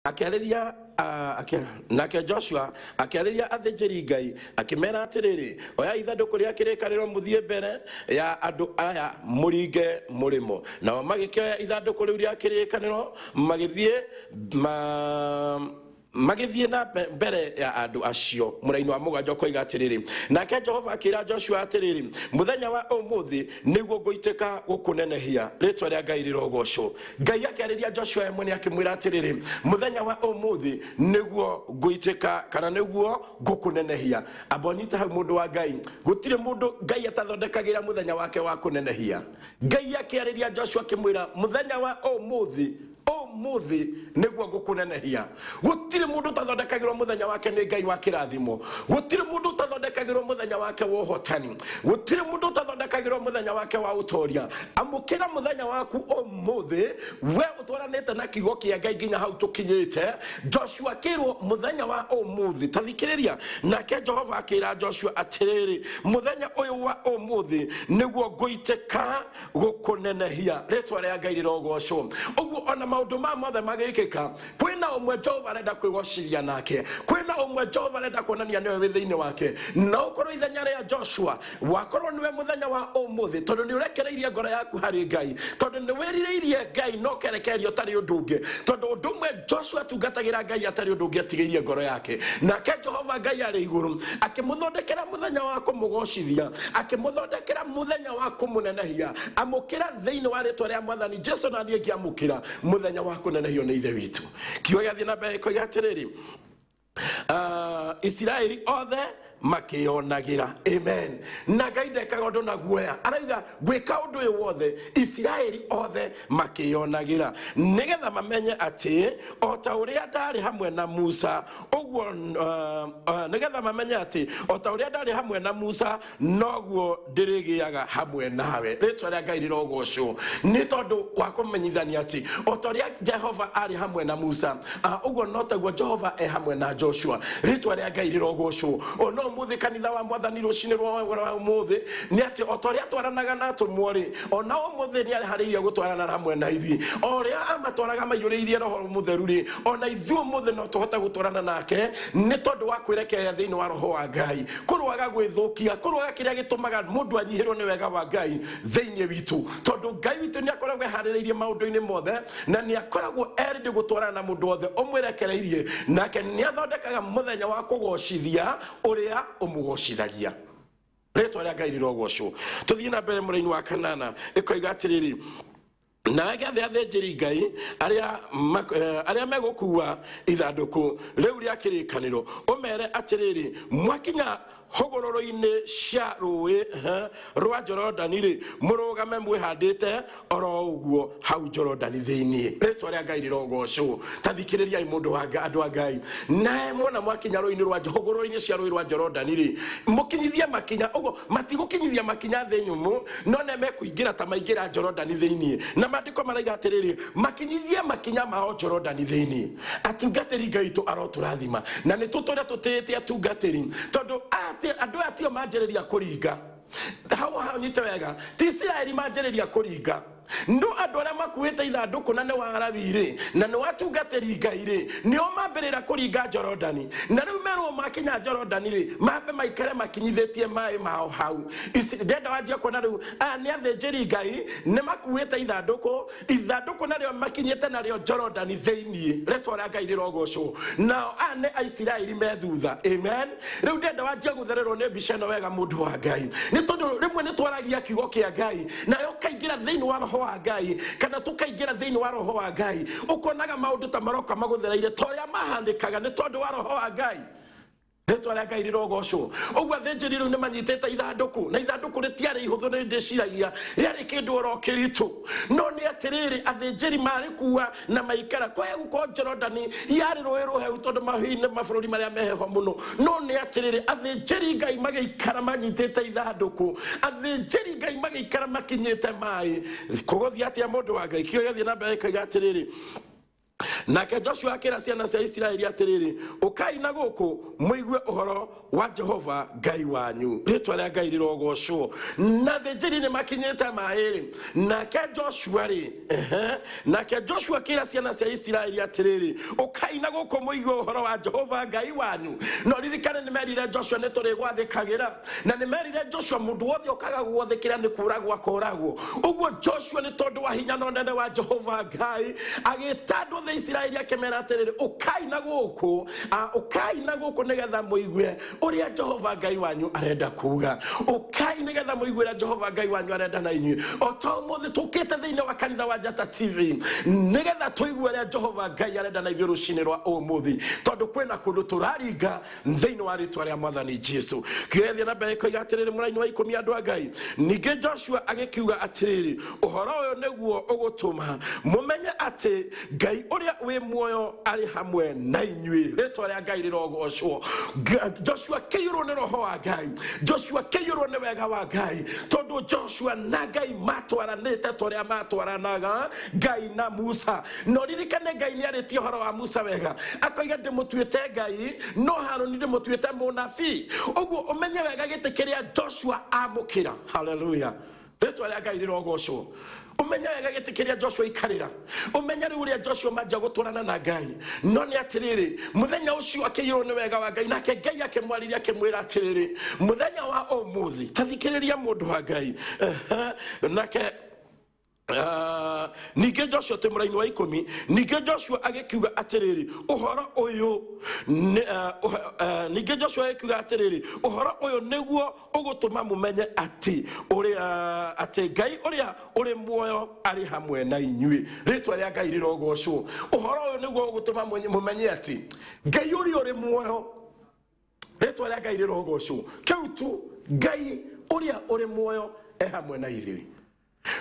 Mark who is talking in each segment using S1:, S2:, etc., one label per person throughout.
S1: Akĩarĩria nake Joshua akĩarĩria athĩnjĩri Ngai akĩmera atĩrĩrĩ, oya ithandũkũ rĩa kĩrĩkanĩro mũthiĩ mbere ya andũ aya mũringe mũrĩmo. Nao magĩkĩoya ithandũkũ rĩu rĩa kĩrĩkanĩro magĩthiĩ na mbere ya andũ acio. Mũraini wa 7 ũkoiga atĩrĩrĩ, nake Jehova akĩra Joshua atĩrĩrĩ, mũthenya wa ũmũthĩ nĩguo ngũitĩka gũkũnenehia. Rĩtwa rĩa Ngai rĩrogocwo. Ngai akĩarĩria Joshua ye mwene akĩmwĩra atĩrĩrĩ, mũthenya wa ũmũthĩ nĩguo ngũitĩka kana nĩguo ngũkũnenehia. Amba ũnyite hau mũndũ wa Ngai, gũtirĩ mũndũ Ngai atathondekagĩra mũthenya wake wa kũnenehia. Ngai akĩarĩria Joshua akĩmwĩra, mũthenya wa ũmũthĩ ũmũthĩ nĩguo ngũkũnenehia. Gũtirĩ mũndũ ũtathondekagĩrwo mũthenya wake nĩ Ngai wa kĩrathimo. Gũtirĩ mũndũ ũtathondekagĩrwo mũthenya wake wa ũhotani. Gũtirĩ mũndũ ũtathondekagĩrwo mũthenya wake wa ũtoria. Amũkĩra mũthenya waku ũmũthĩ, we ũtwaranĩte na kiugo kĩa Ngai nginya hau tũkinyĩte. Joshua akĩrwo mũthenya wa ũmũthĩ, ta thikĩrĩria. Nake Jehova akĩra Joshua atĩrĩrĩ, mũthenya ũyũ wa ũmũthĩ nĩguo ngũitĩka gũkũnenehia. Rĩtwa rĩa Ngai rĩrogocwo. Ũguo ona maũndũ ma mothe magĩkĩka, kwĩna ũmwe Jehova arenda kwĩgocithia nake, kwĩna ũmwe Jehova arenda kuonania nĩwe wĩ thĩinĩ wake. Na ũkorwo ithenya rĩa Joshua wakorwo nĩwe mũthenya wa ũmũthĩ, tondũ nĩ ũrekereirie ngoro yaku harĩ Ngai, tondũ nĩ wĩrirĩirie Ngai no kerekererio ũtarĩ ũndũ ũngĩ, tondũ ũndũ ũmwe Joshua atungatagĩra Ngai atarĩ ũndũ ũngĩ atigĩirie ngoro yake. Nake Jehova Ngai arĩ igũrũ akĩmũthondekera mũthenya wa kũmũgocithia, akĩmũthondekera mũthenya wa kũmũnenehia. Amũkĩra thĩinĩ wa rĩtwa rĩa Mwathani Jesu, na niĩ ngĩamũkĩra mũthenya wa kũnenehio nĩ Ithe witũ. Kiugo gĩathiĩ na mbere gĩkoiga atĩrĩrĩ, Isiraeli othe makĩonagĩra. Amen. Na Ngai ndekaga ũndũ na guoya, arauga ngwĩka ũndũ ũyũ wothe Isiraeli othe makĩonagĩra, nĩgetha mamenye atĩ o ta ũrĩa ndarĩ hamwe na Musa ũguo, nĩgetha mamenye atĩ o ta ũrĩa ndarĩ hamwe na Musa noguo ndĩrĩgĩaga hamwe nawe. Rĩtwa rĩa Ngai rĩrogocwo nĩ tondũ wa kũmenyithania atĩ o ta ũrĩa Jehova arĩ hamwe na Musa, ũguo no taguo Jehova e hamwe na Joshua. Rĩtwa rĩa Ngai rĩrogocwo. Ona ũmũthĩ kanitha wa Mwathani rũcinĩ rwa ũmũthĩ nĩ atĩ o ta ũrĩa twaranaga na atũmwo rĩ, ona ũmũthĩ nĩ areharĩirie gũtwarana hamwe na ithuĩ. O ũrĩa amatwaraga maiyũrĩirie Roho Mũtheru rĩ, ona ithuĩ ũmũthĩ no tũhote gũtwarana nake nĩ tondũ wa kwĩrekereria thĩinĩ wa Roho wa Ngai, kũrũaga gwĩthũkia, kũrũaga kĩrĩa gĩtũmaga mũndũ anyihĩrwo nĩ wega wa Ngai thĩinĩ witũ, tondũ Ngai witũ nĩ akoragwo eharĩrĩirie maũndũ-inĩ mothe na nĩ akoragwo erĩndĩ gũtwarana na mũndũ wothe ũmwĩrekereirie, nake nĩ athondekaga mũthenya wa kũgocithia ũrĩa ũmũgocithagia. Rĩtwa rĩa Ngai rĩrogocwo. Tũthiĩ na mbere mũraini wa 8 ĩkoiga atĩrĩrĩ, nawe gĩathĩ athĩnjĩri Ngai arĩa megũkua ithandũkũ rĩu rĩa kĩrĩkanĩro, ũmere atĩrĩrĩ, mwakinya hũgũrũrũ-inĩ cia rũĩ rwa Jorodani rĩ, mũrũgame mwĩhandĩte oro ũguo hau Jorodani thĩinĩ. Rĩtwa rĩa Ngai rĩrogocwo. Ta thikĩrĩriai mũndũ wa andũ a Ngai. Nae mwona mwakinya rũĩ-inĩ rwa hũgũrũrũ-inĩ cia rũĩ rwa Jorodani rĩ, mũkinyithie makinya ũguo, matigũkinyithia makinya thĩ nyũmũ, no nĩ mekũingĩra ta maingĩra Jorodani thĩinĩ. Na maandĩko maraiga atĩrĩrĩ, makinyithie makinya mao Jorodani thĩinĩ. Atungatĩri Ngai witũ arotũrathima, na nĩ tũtũre tũtĩĩte atungatĩri, tondũ andũ aya tio manjĩrĩria kũringa. Hau hau nyite wega, ti Isiraeli manjĩrĩria kũringa, no andũ arĩa makuĩte ithandũkũ na nĩ wa Lawi rĩ, na nĩ watungatĩri Ngai rĩ, nĩo mambĩrĩra kũringa Jorodani. Na rĩu merwo makinya Jorodani rĩ, mambe maikare makinyithĩtie maĩ mao hau. Ndenda wanjia kuona rĩu aya nĩ athĩnjĩri Ngai, nĩ makuĩte ithandũkũ, ithandũkũ narĩo makinyĩte narĩo Jorodani thĩinĩ. Rĩtwa rĩa Ngai rĩrogocwo. Nao aya nĩ Aisiraeli me thutha. Amen. Rĩu ndenda wanjia gũthererwo nĩ mbica ĩno wega mũndũ wa Ngai, nĩ tondũ rĩmwe nĩ twaragia kiugo kĩa Ngai nayo ũkaingĩra thĩinĩ wa Roho wa Ngai, kana tũkaingĩra thĩinĩ wa Roho wa Ngai, ũkonaga maũndũ ta maroka magũthereire ta ũrĩa mahandĩkaga nĩ tondũ wa Roho wa Ngai. Rĩtwa rĩa Ngai rĩrogocwo. Ũguo athĩnjĩri rĩu nĩ manyitĩte ithandũkũ, na ithandũkũ rĩtiarĩ ihũthũ, nĩ ndĩciragia rĩarĩ kĩndũ oro kĩritũ. No nĩ atĩrĩrĩ, athĩnjĩri marĩkua na maikara kwae gũkorwo Jorodani yarĩ rũĩ rũhehu, tondũ mahiũ-inĩ mabũrũri marĩa meheho mũno. No nĩ atĩrĩrĩ, athĩnjĩri Ngai magĩikara manyitĩte ithandũkũ, athĩnjĩri Ngai magĩikara makinyĩte maĩ. Kũgũthiĩ atĩa mũndũ wa Ngai? Kiugo gĩathiĩ na mbere gĩkoiga atĩrĩrĩ, Nake Joshua akĩra ciana cia Isiraeli atĩrĩrĩ, ũkai na gũkũ mũigue ũhoro wa Jehova Ngai wanyu. Rĩtwa rĩa Ngai rĩrogocwo. Na thĩnjĩri nĩ makinyĩte maĩ-rĩ, nake Joshua rĩ, nake Joshua akĩra ciana cia Isiraeli atĩrĩrĩ, ũkai na gũkũ mũigue ũhoro wa Jehova Ngai wanyu. No ririkane nĩ merire Joshua nĩ tũrĩgwathĩkagĩra, na nĩ merire Joshua mũndũ wothe ũkaga gwathĩkĩra nĩ kũragwo akoragwo. Ũguo Joshua nĩ tondũ wa hinya na ũnene wa Jehova Ngai agĩta andũ othe Isiraeli akĩmera atĩrĩrĩ, ũkai na gũkũ, ũkai na gũkũ nĩgetha mũigue ũrĩa Jehova Ngai wanyu arenda kuga. Ũkai nĩgetha mũigue ũrĩa Jehova Ngai wanyu arenda na inyuĩ. O ta ũmũthĩ tũkĩte thĩinĩ wa kanitha wa Njata TV nĩgetha tũigue ũrĩa Jehova Ngai arenda na ithuĩ rũcinĩ rwa ũmũthĩ, tondũ kwĩna kũndũ tũraringa thĩinĩ wa rĩtwa rĩa Mwathani Jesu. Kĩgethiĩ na mbere koiga atĩrĩrĩ, mũraini wa 10 andũ a Ngai. Ningĩ Joshua agĩkiuga atĩrĩrĩ, ũhoro ũyũ nĩguo ũgũtũma mũmenye atĩ Ngai ũrĩa wĩ muoyo arĩ hamwe na inyuĩ. Rĩtwa rĩa Ngai rĩrogocwo. Joshua kĩiyũrwo nĩ roho wa Ngai, Joshua kĩiyũrwo nĩ wega wa Ngai, tondũ Joshua na Ngai matwaranĩte ta ũrĩa matwaranaga Ngai na Musa. No ririkane Ngai nĩ arĩtie ũhoro wa Musa wega, akoiga ndĩmũtuĩte Ngai no Harũni ndĩmũtuĩte mũnabii. Ũguo ũmenye wega gĩtĩ kĩrĩa Joshua amũkĩra. Haleluya. Rĩtwa rĩa Ngai rĩrogocwo. Ũmenye wega gĩtĩ kĩrĩa Joshua ikarĩra, ũmenye rĩu ũrĩa Joshua manjia gũtwarana na Ngai. No nĩ atĩrĩrĩ, mũthenya ũcio akĩiyũrwo nĩ wega wa Ngai, nake Ngai akĩmwarĩria akĩmwĩra atĩrĩrĩ, mũthenya wa ũmũthĩ ta thikĩrĩria mũndũ wa Ngai. Nake ningĩ Joshua twĩ mũraini wa 10, ningĩ Joshua agĩkiuga atĩrĩrĩ, ũhoro ũyũ ningĩ Joshua agĩkiuga atĩrĩrĩ, ũhoro ũyũ nĩguo ũgũtũma mũmenye atĩ ũrĩa atĩ Ngai ũrĩa ũrĩ muoyo arĩ hamwe na inyuĩ. Rĩtwa rĩa Ngai rĩrogocwo. Ũhoro ũyũ nĩguo ũgũtũma mũmenye atĩ Ngai ũrĩa ũrĩ muoyo, rĩtwa rĩa Ngai rĩrogocwo. Kĩu tu, Ngai ũrĩa ũrĩ muoyo e hamwe na ithuĩ.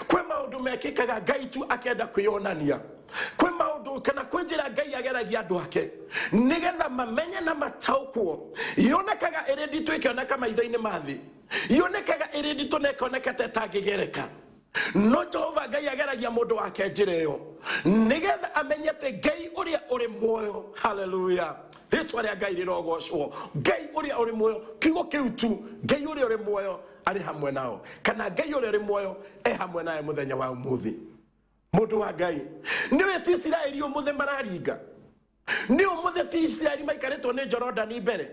S1: Kwĩ maũndũ mekĩkaga Ngai tu akĩenda kwĩyonania, kwĩ maũndũ kana kwĩ njĩra Ngai ageragia andũ ake nĩgetha mamenye na mataũkwo. Yonekaga ĩrĩ nditũ ĩkĩoneka maitho-inĩ ma thĩ, yonekaga ĩrĩ nditũ na ĩkoneka ta ĩtangĩgereka, no Jehova Ngai ageragia mũndũ wake njĩra ĩyo nĩgetha amenye atĩ Ngai ũrĩa ũrĩ muoyo. Haleluya. Rĩtwa rĩa Ngai rĩrogocwo. Ngai ũrĩa ũrĩ muoyo, kiugo kĩu tu, Ngai ũrĩa ũrĩ muoyo arĩ hamwe nao, kana Ngai ũrĩa ũrĩ muoyo e hamwe nawe mũthenya wa ũmũthĩ. Mũndũ wa Ngai, nĩũĩ ti Isiraeli ũmũthĩ mararinga, nĩ ũmũthĩ ti Isiraeli maikarĩtwo nĩ Jorodani mbere.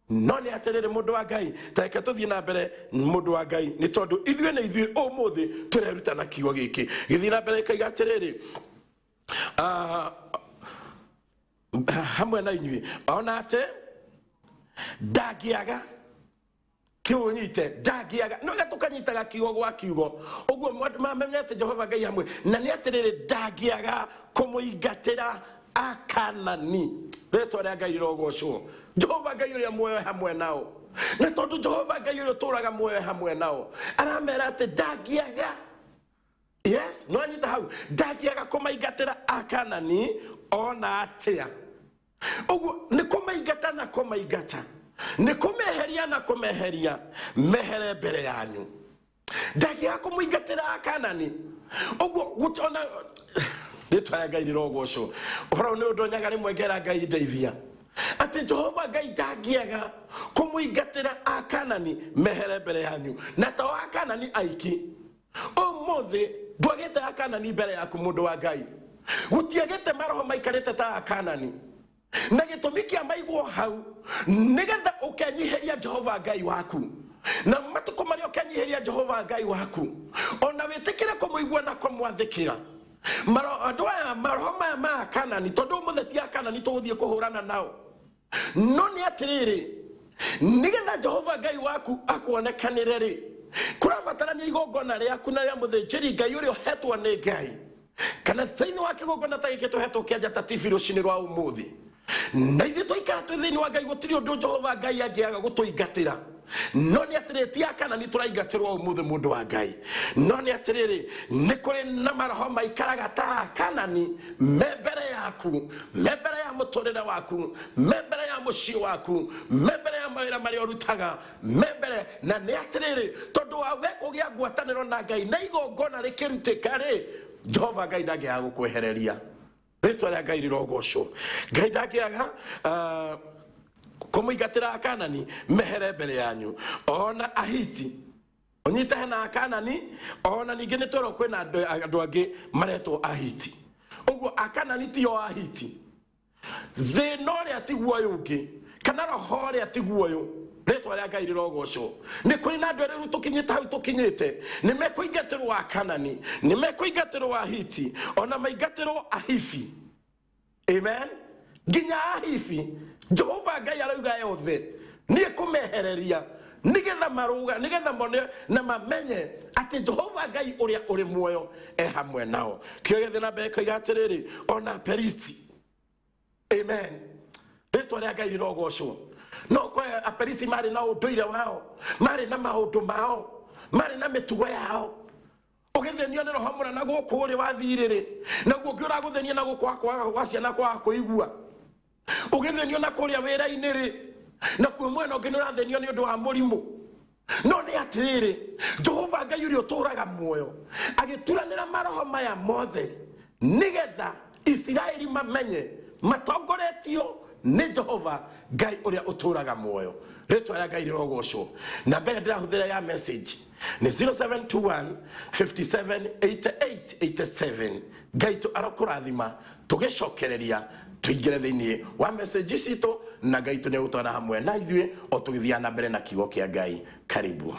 S1: No nĩ atĩrĩrĩ mũndũ wa Ngai, ta reke tũthiĩ na mbere mũndũ wa Ngai, nĩ tondũ ithuĩ nĩ ithuĩ ũmũthĩ tũreruta na kiugo gĩkĩ. Gĩthiĩ na mbere ĩkoiga atĩrĩrĩ, hamwe na inyuĩ, ona atĩ ndangĩaga kĩũnyite, ndangĩaga. No rĩrĩa tũkanyitaga kiugo gwa kiugo ũguo mamenyete Jehova Ngai hamwe na nĩ atĩrĩrĩ, ndangĩaga kũmũingatĩra Akanani. Rĩtwa rĩa Ngai rĩrogocwo. Jehova Ngai ũrĩa muoyo hamwe nao, na tondũ Jehova Ngai ũrĩa ũtũũraga muoyo hamwe nao aramera atĩ ndangĩaga. Yes, no anyita hau, ndangĩaga kũmaingatĩra Akanani ona atĩa. Ũguo nĩ kũmaingata na kũmaingata, nĩ kũmeheria na kũmeheria, mehere mbere yanyu. Ndangĩaga kũmũingatĩra Akanani. Ũguo ona rĩtwa rĩa Ngai rĩrogocwo. Ũhoro nĩ ũndũ nyaga rĩmwe ngera Ngai ndeithia atĩ Jehova Ngai ndangĩaga kũmũingatĩra Akanani mehere mbere yanyu, na to Akanani aiki. Ũmũthĩ ndwagĩte Akanani mbere yaku mũndũ wa Ngai, gũtiagĩte maroho maikarĩte ta Akanani, na gĩtũmi kĩa maigwo hau nĩgetha ũkenyihĩria Jehova Ngai waku, na matukũ marĩa ũkenyihĩria Jehova Ngai waku ona wĩtĩkĩre kũmũigua na kũmwathĩkĩra. Andũ aya maroho maya ma Akanani, tondũ ũmũthĩ ti Akanani tũgũthiĩ kũhũrana nao, no nĩ atĩrĩrĩ, nĩgetha Jehova Ngai waku akuonekanĩre rĩ, kũrabatarania igongona rĩaku na rĩa mũthĩnjĩri Ngai ũrĩa ũhetwo nĩ Ngai, kana thĩinĩ wa kĩgongona ta gĩkĩ tũhetwo kĩa Njata TV rũcinĩ rwa ũmũthĩ. Na ithuĩ twaikara twĩ thĩinĩ wa Ngai, gũtirĩ ũndũ Jehova Ngai angĩaga gũtũingatĩra. No nĩ atĩrĩrĩ, ti Akanani tũraingatĩrwo ũmũthĩ mũndũ wa Ngai, no nĩ atĩrĩrĩ, nĩ kũrĩ na maroho maikaraga ta Akanani me mbere yaku, me mbere ya mũtũrĩre waku, me mbere ya mũciĩ waku, me mbere ya mawĩra marĩa ũrutaga, me mbere. Na nĩ atĩrĩrĩ, tondũ wa we kũgĩa ngwatanĩro na Ngai na igongona rĩkĩrutĩka rĩ, Jehova Ngai ndangĩaga gũkwehereria. Rĩtwa rĩa Ngai rĩrogocwo. Ngai ndangĩaga kũmũingatĩra Akanani mehere mbere yanyu, ona Ahiti ũnyite hena Akanani, ona ningĩ nĩ twerwo kwĩna andũ angĩ maretwo Ahiti. Ũguo Akanani tio Ahiti. Thĩna ũrĩa tiguo ũyũ ũngĩ, kana roho ũrĩa tiguo ũyũ. Rĩtwa rĩa Ngai rĩrogocwo. Nĩ kũrĩ na andũ erĩ rĩu tũkinyĩte hau tũkinyĩte, nĩ mekũingatĩrwo Akanani, nĩ mekũingatĩrwo Ahiti, ona maingatĩrwo Ahivi. Amen. Nginya Ahivi Jehova Ngai arauga yothe niĩ kũmehereria nĩgetha marũga, nĩgetha mone na mamenye atĩ Jehova Ngai ũrĩa ũrĩ muoyo e hamwe nao. Kĩo gĩathiĩ na mbere koiga atĩrĩrĩ, ona Perisi. Amen. Rĩtwa rĩa Ngai rĩrogocwo. No kwa Aperisi marĩ na ũndũire wao, marĩ na maũndũ mao, marĩ na mĩtugo yao. Ũgĩthĩnio nĩ roho mũna na gũkũ ũrĩ wathirĩrĩ, naguo ũngĩ ũragũthĩnia na gũkũ kwa ciana kwaga kũigua. Ũgĩthĩnio na kũrĩa wĩra-inĩ rĩ, nakuo mwena ũngĩ nĩ ũrathĩnio nĩ ũndũ wa mũrimũ. No nĩ atĩrĩrĩ, Jehova Ngai ũrĩa ũtũũraga muoyo agĩturanĩra maroho maya mothe nĩgetha Isiraeli mamenye matongoretio nĩ Jehova Ngai ũrĩa ũtũũraga muoyo. Rĩtwa rĩa Ngai rĩrogocwo. Na mbere ndĩrahũthĩra ya message nĩ 0721 57 88 87. Ngai tu arokũrathima tũgĩcokereria tũingĩre thĩinĩ wa message citũ, na Ngai tu nĩegũtwara hamwe na ithuĩ o tũgĩthiaga na mbere na kiugo kĩa Ngai. Karibu.